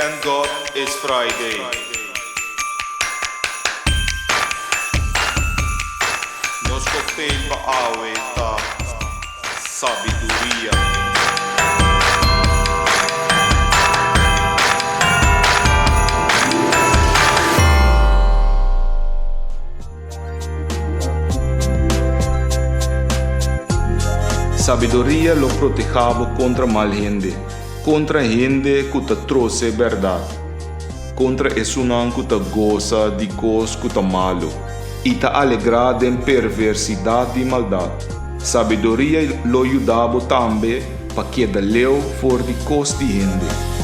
Thank God it's Friday. Nos cocktail pa awe ta sabiduria. Sabiduria lo protehá bo kontra mal hende, kontra hende ku ta trose bèrdat, kontra esunnan ku ta gosa di kos ku ta malu i ta alegrá den perversidat di maldat. Sabiduria lo yuda bo tambe pa keda leu for di kos di hende.